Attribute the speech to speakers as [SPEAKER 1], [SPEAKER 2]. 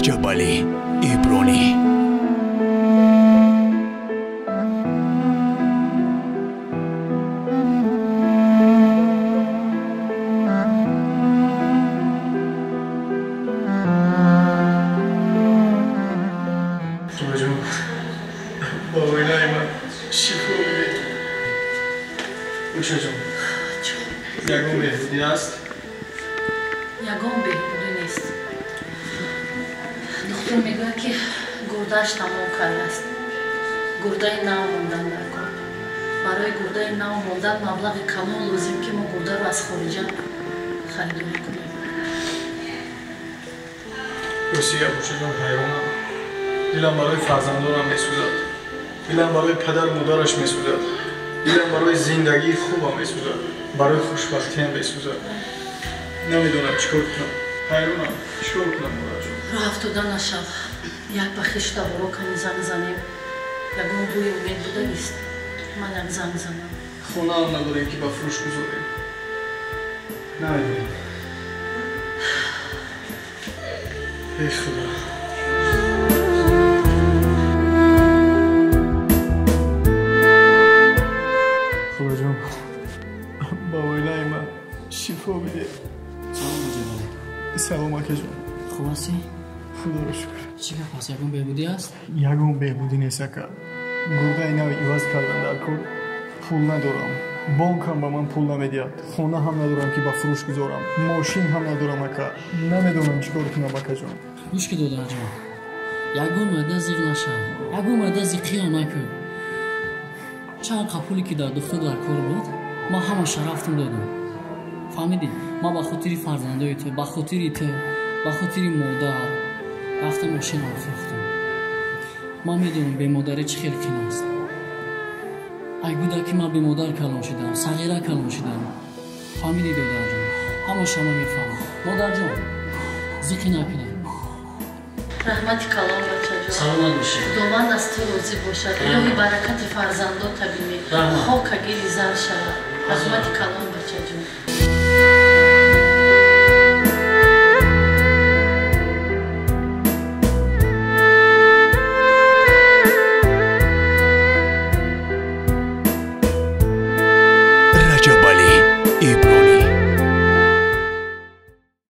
[SPEAKER 1] Раҷабалӣ Ибронӣ.
[SPEAKER 2] Ягон беҳбудӣ аст?
[SPEAKER 3] Ягон беҳбудӣ нест. Духтур мегӯяд, ки гурдааш тамом кардааст. Гурдаи нав мондан дар кор. Барои гурдаи нав мондан маблағи калон лозим, ки мо гурдаро аз хориҷа харидорӣ кунем.
[SPEAKER 2] Рости абучаҷон, ҳайронам. Дилам барои фарзандонам месӯзад. Дилам барои падару модараш месӯзад. Дилам барои зиндагии хубам месӯзад. Барои хушбахтиам месӯзад. Намедонам чӣ кор кунам. Ҳайронам, чӣ кор кунам, модарҷон?
[SPEAKER 3] Роҳ афтода нашав. Як ба хеш таворо кани занг занем. Ягон бӯи умед буда нест. Ман як занг занам.
[SPEAKER 2] Хонаам надорем, ки ба фурӯш гузорем. Намедонем. Эй Худо. Худоҷон, ба оилаи ман шифо бидеҳ.
[SPEAKER 4] Салом, Раҷабалӣ.
[SPEAKER 2] Салом, акаҷон.
[SPEAKER 4] Хуб ҳастӣ?
[SPEAKER 2] Худоро шукр.
[SPEAKER 4] Чӣ гап аст? Ягон беҳбудӣ аст?
[SPEAKER 2] Ягон беҳбудӣ нест, ака. Гурдаи нави иваз кардан дар кор, пул надорам. Бонк ҳам ба ман пул намедиҳад. Хона ҳам надорам, ки ба фурӯш гузорам. Мошин ҳам надорам, ака. Намедонам чӣ кор кунам, акаҷон.
[SPEAKER 4] Гӯш ки, додарҷон, ягон майда зиқ нашав, ягон майда зиқиям накун. Чанд қа пуле ки дар духтур дар кор буд, ман ҳамаша рафтам додам. Фаҳмидӣ? Ман ба хотири фарзандои ту, ба хотири ту, ба хотири модар рафтам мошинам фурӯхтам. Ман медонам, бемодарӣ чӣ хел қин аст. Ай гуда ки ман бемодар калон шудам, сағира калон шудам. Фаҳмидӣ, додарҷон? Ҳамаша ман мефаҳмам. Модарҷон, зиқӣ накунед.
[SPEAKER 3] Раҳмати калон, бачаҷон.
[SPEAKER 4] Саломат бошед.
[SPEAKER 3] Худованд аз ту розӣ бошад. Илоҳи баракати фарзандота бинӣ. Хока гили зар шавад. Раҳмати калон, бачаҷон.